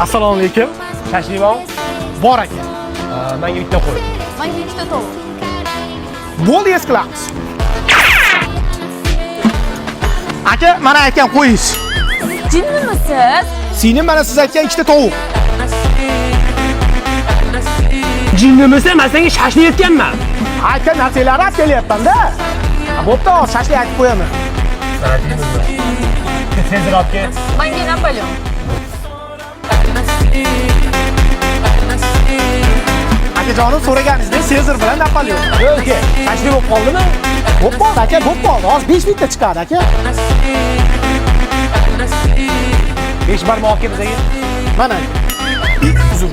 Assalomu alaykum. Shashlik bormi? Bor aka. Menga bitta qo'y. Menga ikkita tovuq. Bo'ldi, yes qilamiz. Aka, mana aytgan qo'yingiz. Jinnimisiz? Singlim, mana siz aytgan ikkita tovuq. Jinnimisan? Men senga shashlik aytganman. Aytgan narsalarni olib kelyapman-da. Bo'pti, hozir shashlik aytib qo'yaman. Sezar olib kel. Menga Napoleon. Akajonim, so'raganingizdek Sezar bilan Napoleon. Aka, shashlik bo'lib qoldimi? Bo'p qoldi aka, bo'p qoldi. Hozir 5 minutda chiqadi aka. 5 barmoq olib kel bizga. Mana. Uzr.